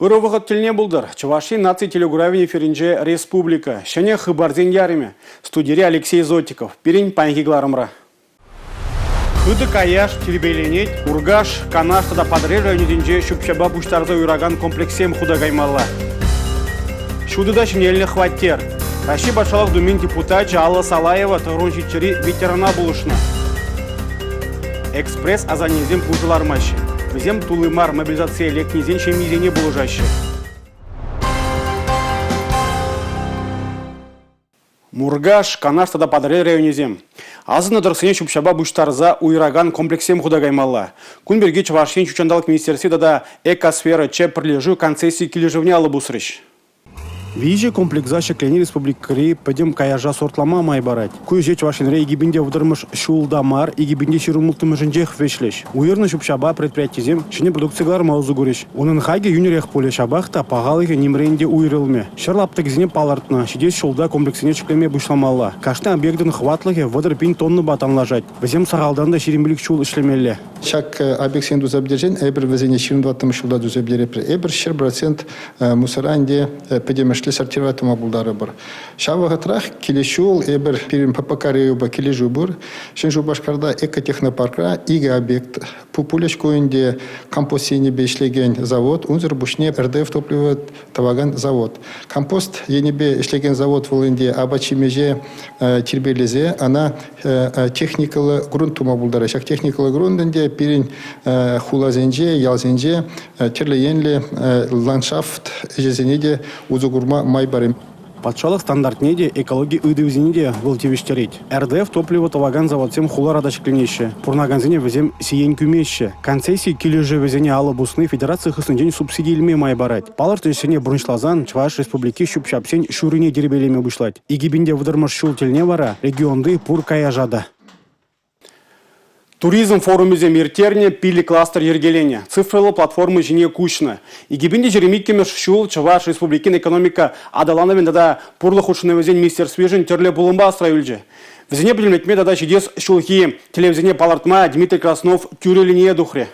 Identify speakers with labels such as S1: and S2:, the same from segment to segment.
S1: Ырӑ вӑхӑт тӗлне пултӑр. Чӑваш Ен наци телекуравӗн эфирӗнче «Республика. Ҫӗнӗ хыпарсен ярӑмӗ». Студире Алексей Зотиков. Пирӗн паянхи кӑларӑмра. Хытӑ каяш тирпейленет, Муркаш, Канаш тата Патӑрьел районӗсенче ҫӳп-ҫапа пуҫтарса уйӑракан комплекссем хута каймалла. Ҫутӑ та ҫӗнелнӗ хваттер. Раҫҫей Патшалӑх Думин депутачӗ Алла Салаева тӑрун ҫиччӗри ветерана пулӑшнӑ. Экспресс асаннесем пушӑ лармаҫҫӗ. Вӗсем тулли мар мобилизацие лекнисен ҫемйисене пулӑшаҫҫӗ. Муркаш, Канаш тата Патӑрьел районӗсем. Асӑннӑ тӑрӑхсене ҫӳп-ҫапа пуҫтарса уйӑракан комплекссем хута каймалла. Кун пирки Чӑваш Ен ҫутҫанталӑк министерстви тата Экосфера ЧЭП пӗрлешӳ концесси килӗшӗвне алӑ пусрӗҫ. Виҫӗ комплекса ҫӗклени республикӑри пӗтӗм каяша сортлама май парать. Ку ӗҫе Чӑваш Енре 2030-мӗш ҫулта мар, 2026-мӗшӗнчех вӗҫлӗҫ. Уйӑрнӑ ҫӳп-ҫапа предприятисем ҫӗнӗ продукци кӑларма усӑ курӗҫ. Унӑн хакӗ йӳнӗрех пулӗ, ҫапах та пахалӑхӗ нимрен те уйрӑлмӗ. Ҫӗр лаптӑкӗсене палӑртнӑ, ҫитес ҫулта комплекссене ҫӗклеме пуҫламалла. Кашни объектӑн хӑватлӑхӗ 30 пин тоннӑпа танлашать. Вӗсем сахалтан та 25 ҫул ӗҫлемелле.
S2: Ҫак объектсене туса пӗтерсен эпир вӗсене 24-мӗш ҫулта туса пӗтеретпӗр. Эпир 100% мусора ӗнтӗ пӗтӗмӗшле сортировать тума пултарӑпӑр. Ҫав вӑхӑтрах килес ҫул эпир пирӗн ППК-РЭУпа килӗшӳ пур. Ҫӗнӗ Шупашкарта экотехнопаркра икӗ объект пулӗҫ ку ӗнтӗ компост енӗпе ӗҫлекен завод, унсӑр пуҫне РДФ топливо тӑвакан завод. Компост енӗпе ӗҫлекен завод вӑл ӗнтӗ апат-ҫимӗҫе тирпейлесе ӑна техникӑллӑ грунт тума пултарать. Ҫак техникӑллӑ грунт ӗнтӗ пирӗн хуласенче, ялсенче тӗрлӗ енлӗ ландшафт ӗҫӗсене те усӑ курма май парӗ.
S1: Патшалӑх стандартне те, экологи ыйтӑвӗсене те вӑл тивӗҫтерет. РДФ топливо тӑвакан заводсем хулара та ҫӗкленеҫҫӗ. Пурӑнакансене вӗсем сиен кӳмеҫҫӗ. Концесси килӗшӗвӗсене алӑ пусни федераци хыснинчен субсиди илме май парать. Палӑртнӑ ӗҫсене пурнӑҫласан Чӑваш Республики ҫӳп-ҫапсен ҫуррине тирпейлеме пуҫлать. 2030-мӗш ҫул тӗлне вара регионти пур каяша та. Туризм форумӗсем ирттернӗ, пилӗк кластер йӗркеленӗ, цифрӑллӑ платформа ҫине куҫнӑ. 2022-мӗш ҫул Чӑваш Республикин экономика аталанӑвӗн тата пурлӑх хутшӑнӑвӗсен министерствишӗн тӗрлӗ пулӑмпа асра юлчӗ. Вӗсене пӗтӗмлетме тата ҫитес ҫулхи тӗллевсене палӑртма Дмитрий Краснов тӳрӗ линие тухрӗ.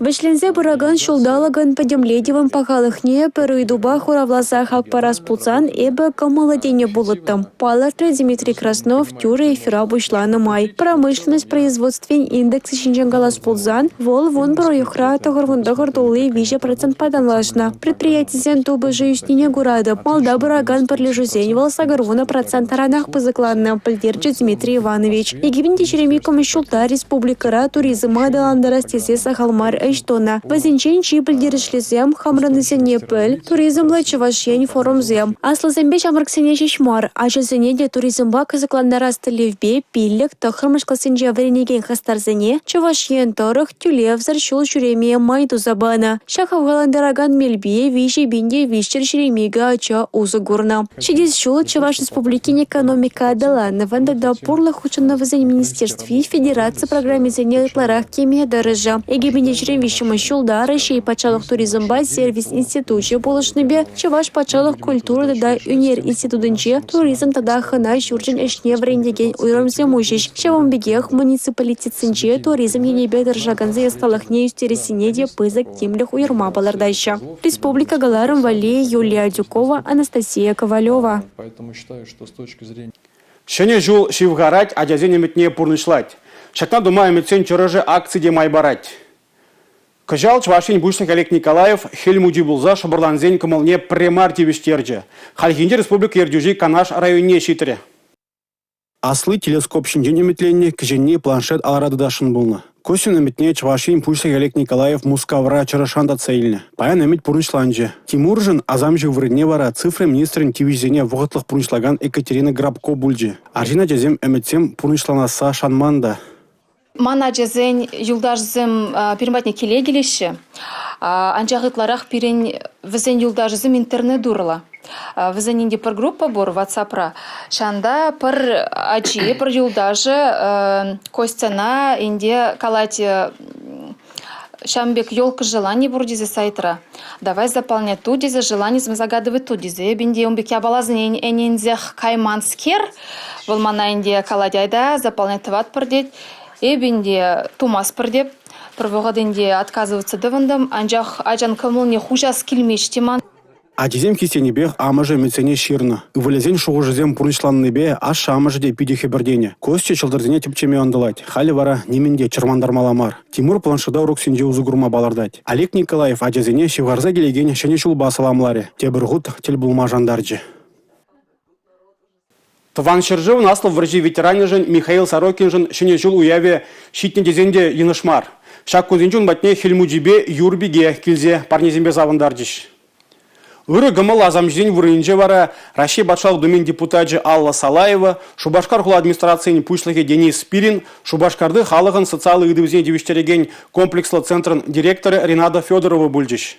S3: Вӗҫленсе пыракан ҫулталӑкӑн пӗтӗмлетӗвӗн пахалӑхне пӗр ыйтупа хуравласа хак парас пулсан эпӗ кӑмӑллӑ тенӗ пулӑттӑм, палӑртрӗ Дмитрий Краснов тӳрӗ эфира пуҫланӑ май. Промышленность производствин индексӗ ҫинчен калас пулсан, вӑл 11 уйӑхра 99,3 процентпа танлашнӑ. Предприятисен тупӑшӗ ӳснине куратӑп, малта пыракан пӗрлешӳсен вӑл 80 процент таранах пысӑкланнӑ, пӗлтерчӗ Дмитрий Иванович. 2022 ҫулта республикӑра туризма аталантарас тесе сахал мар ӗҫ тунӑ. Вӗсенчен чи пӗлтерӗшлисем – «Хамӑрӑннисене пӗл», «Туризмлӑ Чӑваш Ен» форумсем. Аслисемпе ҫамрӑксене ҫеҫ мар, ачасене те туризмпа кӑсӑклантарас тӗллевпе 5-9-мӗш классенче вӗренекен хастарсене Чӑваш Ен тӑрӑх тӳлевсӗр ҫул ҫӳреме май туса панӑ. Ҫак хавхалантаракан мелпе 3322 ача усӑ курнӑ. Ҫитес ҫул Чӑваш Республикин экономика аталанӑвӗн тата пурлӑх хутшӑнӑвӗсен министерстви федераци программисене ытларах кӗме тӑрӑшӗ. 2023 ҫулта Раҫҫей патшалӑх туризмпа сервис институчӗ пулӑшнипе Чӑваш патшалӑх культура тата ӳнер институтӗнче туризм тата хӑна ҫурчӗн ӗҫне вӗрентекен уйрӑмсем уҫӗҫ. Ҫавӑн пекех муниципалитетсенче туризм енӗпе тӑрӑшакансен ӑсталӑхне ӳстерессине те пысӑк тимлӗх уйӑрма палӑртаҫҫӗ. Республика кӑларӑм валли Юлия Адюкова, Анастасия Ковалева.
S1: Ҫӗнӗ ҫул ҫывхарать, ачасен ӗмӗтне пурнӑҫлать. Ҫакна тума ӗмӗтсен чӑрӑшӗ акци те май парать. Кӑҫал Чӑваш Ен Пуҫлӑхӗ Олег Николаев Хӗл Мучи пулса шӑпӑрлансен кӑмӑлне пӗрре мар тивӗҫтерчӗ. Хальхинче республика ертӳҫи Канаш районне ҫитрӗ. Асли телескоп ҫинчен ӗмӗтленнӗ, кӗҫӗнни планшет алра тытасшӑн пулнӑ. Костьӑн ӗмӗтне Чӑваш Ен Пуҫлӑхӗ Олег Николаев Мускавра чӑрӑшран татса илнӗ. Паян ӗмӗт пурнӑҫланчӗ. Тимуршӑн асамҫӑ вырӑнне вара цифра министрӗн тивӗҫӗсене вӑхӑтлӑх пурнӑҫлакан Екатерина Грабко пулчӗ. Арҫын ачасем ӗмӗтсем пурнӑҫланасса шанман та.
S4: Ман ачасен юлташӗсем пирӗн патне киле килеҫҫӗ. Анчах ытларах пирӗн вӗсен юлташӗсем интернет урлӑ. Вӗсен ӗнтӗ пӗр группа пур WhatsApp-ра. Ҫавӑнта пӗр ачи, пӗр юлташӗ Костьӑна ӗнтӗ калать ҫавӑн пек елка желаний пур тесе сайтра. Давай заполнять ту тесе желанисем загадывать ту тесе. Эп ӗнтӗ ун пек япаласене ӗненсех кайманскер, вӑл мана ӗнтӗ калать, айта заполнять тӑватпӑр тет. Эп ӗнтӗ тумастпӑр теп. Пӗр вӑхӑт ӗнтӗ отказываться тӑвӑнтӑм, анчах ачан кӑмӑлне хуҫас килмест те ман.
S1: Ачисем хистенипех амӑшӗ ӗмӗтсене ҫырнӑ. Ывӑлӗсен шухӑшӗсем пурнӑҫланнипе ашшӗ-амӑшӗ те питӗ хӗпӗртенӗ. Костя ҫӑлтӑрсене тӗпчеме ӑнтӑлать. Халӗ вара нимӗн те чӑрмантармалла мар. Тимур планшета уроксенче усӑ курма палӑртать. Олег Николаев ачасене ҫывхарса килекен Ҫӗнӗ ҫулпа саламларӗ, тепӗр хут тӗл пулма шантарчӗ. Тӑван ҫӗршывӑн Аслӑ вӑрҫи ветеранӗшӗн Михаил Сорокиншӑн Ҫӗнӗ ҫул уявӗ ҫитнӗ тесен те йӑнӑш мар. Ҫак кунсенче ун патне Хӗл Мучипе Юр пике килсе парнесемпе савӑнтарчӗҫ. Ырӑ кӑмӑл асамҫисен вырӑнӗнче вара Раҫҫей Патшалӑх Думин депутачӗ Алла Салаева, Шупашкар хула администрацийӗн пуҫлӑхӗ Денис Спирин, Шупашкарти халӑхӑн социаллӑ ыйтӑвӗсене тивӗҫтерекен комплекслӑ центрӑн директорӗ Ренада Федорова пулчӗҫ.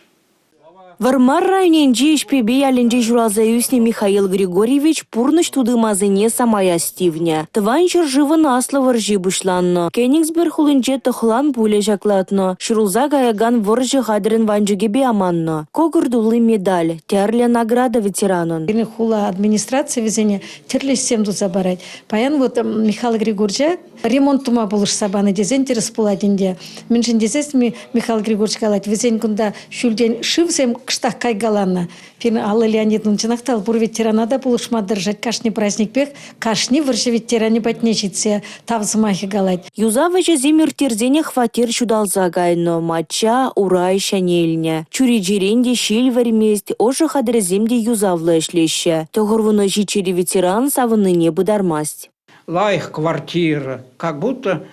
S5: Вӑрмар районӗнчи Эҫпепе ялӗнче ҫуралса ӳснӗ Михаил Григорьевич пурнӑҫ тути-масине самай астивнӗ. Тӑван ҫӗршывӑн Аслӑ вӑрҫи пуҫланнӑ. Кенигсберг хулинче тӑхлан пуля ҫаклатнӑ, ҫурӑлса каякан вӑрҫӑ хатӗрӗн ванчӑкӗпе аманнӑ. Кӑкӑр тулли медаль, тӗрлӗ награда ветеранӑн.
S6: Пирӗн хула администрацийӗ вӗсене тӗрлӗ ӗҫсем туса парать. Паян вот Михаил Григорьевича Ремонт тума пулӑшса панӑ тесен тӗрӗс пулать ӗнтӗ. Мӗншӗн тесен Михаил Григорьевич калать, вӗсен кунта ҫӳлтен шывсем кӑштах кайкаланӑ. Пирӗн Алла Леонидовна чӑнах та пур ветерана та пулӑшма тӑрӑшать кашни праздникпех, кашни вӑрҫӑ ветеранӗ патне ҫитсе тав сӑмахӗ калать.
S5: Юсав ӗҫӗсем ирттерсенех хваттер ҫуталса кайнӑ, мачча, урай ҫӗнелнӗ. Чӳречерен те ҫил вӗрмест, ӑшӑ хатӗрӗсем те юсавлӑ ӗҫлеҫҫӗ. 97-ри ветеран савӑннине пытармасть.
S7: Лайӑх квартира, как будто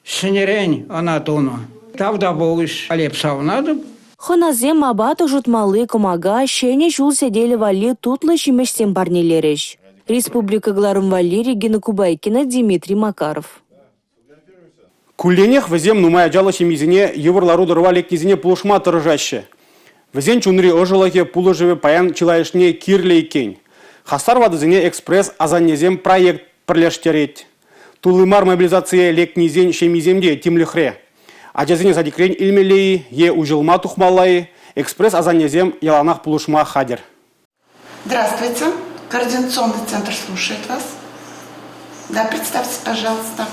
S7: ҫӗнӗрен ӑна тунӑ. Тавтапуҫ, Олег савӑнатӑп.
S5: Хӑнасем апат ӑшӑтмалли кӑмака, Ҫӗнӗ ҫул сӗтелӗ валли тутлӑ ҫимӗҫсем парнелерӗҫ. Республика кӑларӑм валли Регина Кубайкина, Дмитрий Макаров.
S1: Кулленех вӗсем нумай ачаллӑ ҫемьесене йывӑр лару-тӑрӑва лекнисене пулӑшма тӑрӑшаҫҫӗ. Вӗсен чунри ӑшӑлӑхӗ, пулӑшӑвӗ паян чылайӑшне кирлӗ иккен. Хастар ватӑсене экспресс асаннесем проект пӗрлештерет. Тулли мар мобилизацие лекнисен ҫемйисем те тимлӗхре. Ачасене садикрен илмелле-и е уҫӑлма тухмалла-и, экспресс асаннесем яланах пулӑшма хатӗр.
S8: Здравствуйте. Координационный центр слушает вас. Да, представьтесь, пожалуйста.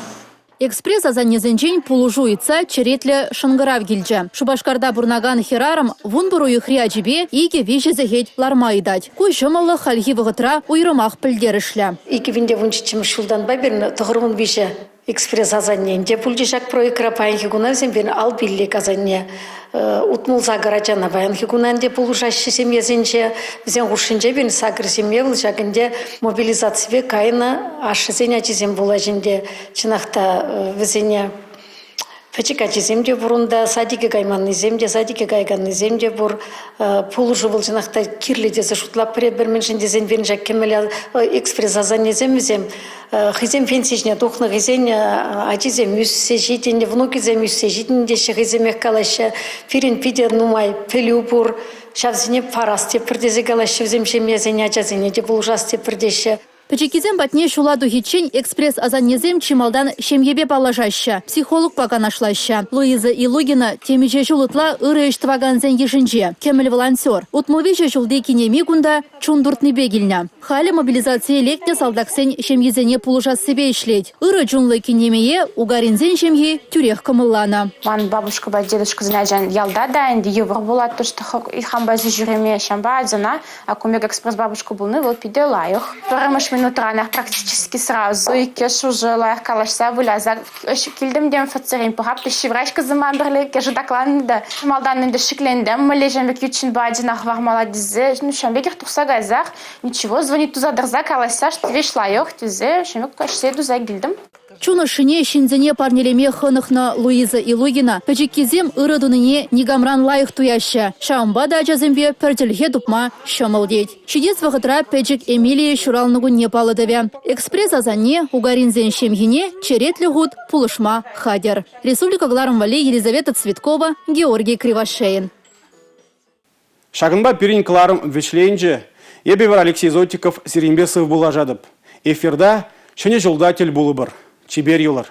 S9: Экспресс асаннесенчен пулӑшу ыйтса черетлӗ шӑнкӑрав килчӗ. Шупашкарта пурӑнакан хӗрарӑм 11 уйӑхри ачипе 2-3 сехет ларма ыйтать. Ку ҫӑмӑллӑх хальхи вӑхӑтра уйрӑмах пӗлтерӗшлӗ.
S6: 2017 ҫултанпа пирӗн 93 Экспресс асаннен те пулчӗ ҫак проектра. Паянхи куна вӗсем пирӗн алпиллек асанне 68 ачана паянхи куна ӗнтӗ пулӑшаҫҫӗ ҫемьесенче. Вӗсен хушшинче пирӗн сакӑр ҫемье вӑл ҫак ӗнтӗ мобилизаципе кайнӑ ашшӗсен ачисем пулаҫ ӗнтӗ. Чӑнах та вӗсене пӗчӗк ачисем те пур унта, садике кайманнисем те, садике каяканнисем те пур. Пулӑшу вӑл чӑнах та кирлӗ тесе шутлатпӑр эпир, мӗншӗн тесен пирӗн ҫак кӗмӗл экспресс асаннесем вӗсем Хӑйсем пенси ҫине тухнӑ, хӑйсен ачисем ӳссе ҫитӗннӗ, внукӗсем ӳссе ҫитӗннӗ теҫҫӗ, хӑйсемех калаҫҫӗ. Пирӗн питӗ нумай пӗлӳ пур, ҫавсене парас тетпӗр тесе калаҫҫӗ вӗсем ҫемьесене, ачасене те пулӑшас тетпӗр теҫҫӗ.
S9: Пӗчӗккисем патне ҫула тухиччен экспресс-асаннесем чи малтан ҫемьепе паллашаҫҫӗ, психологпа канашлаҫҫӗ. Луиза Илугина темиҫе ҫул ытла ырӑ ӗҫ тӑвакансен йышӗнче, кӗмӗл волонтер. 63 ҫулти кинеми кунта чун туртнипе килнӗ. Халӗ мобилизацие лекнӗ салтаксен ҫемйисене пулӑшассипе ӗҫлет. Ырӑ чунлӑ кинемее Угаринсен ҫемйи тӳрех кӑмӑлланӑ.
S10: Ман бабушкӑпа дедушкӑсен ачан ялта та ӗнтӗ йывӑр пулать, то что хампа ҫӳреме ҫампа ачана Акумек экспресс бабушка пулни вӑл питӗ лайӑх. Пӗрремӗш минутранах практически сразу иккӗш уже лайӑх калаҫса, выляса килтӗм те МФЦрен пӑхап та ҫывраҫ кызыма пӗрле кешӗ такланнӑ та. Малтан ӗнтӗ шиклентӗм, мӗнле ҫын пек ют ҫынпа ачана хӑвармалла тесе, ну, ҫавӑн пекех тухса кайсах, ничего, звонить туса тӑрса калаҫса, что вещь лайӑх тесе, ҫын пек каҫсе туса килтӗм.
S9: Чун ӑшшине ҫынсене парнелеме хӑнӑхнӑ Луиза Илугина пӗчӗккисем ырӑ тунине никамран лайӑх туяҫҫӗ. Ҫавӑнпа та ачасемпе пӗр чӗлхе тупма ҫӑмӑл тет. Ҫитес вӑхӑтра пӗчӗк Эмилия ҫуралнӑ кунне паллӑ тӑвӗ. Экспресс асанне Угаринсен ҫемйине черетлӗ хут пулӑшма хатӗр. Республика кӑларӑм валли Елизавета Цветкова, Георгий Кривошеин.
S1: Ҫакӑнпа пирӗн кӑларӑм вӗҫленчӗ. Эпӗ вара Алексей Зотиков сирӗнпе сывпуллашатӑп. Эфирта Ҫӗнӗ ҫулта тӗл пулӑпӑр. Чипер юлӑр.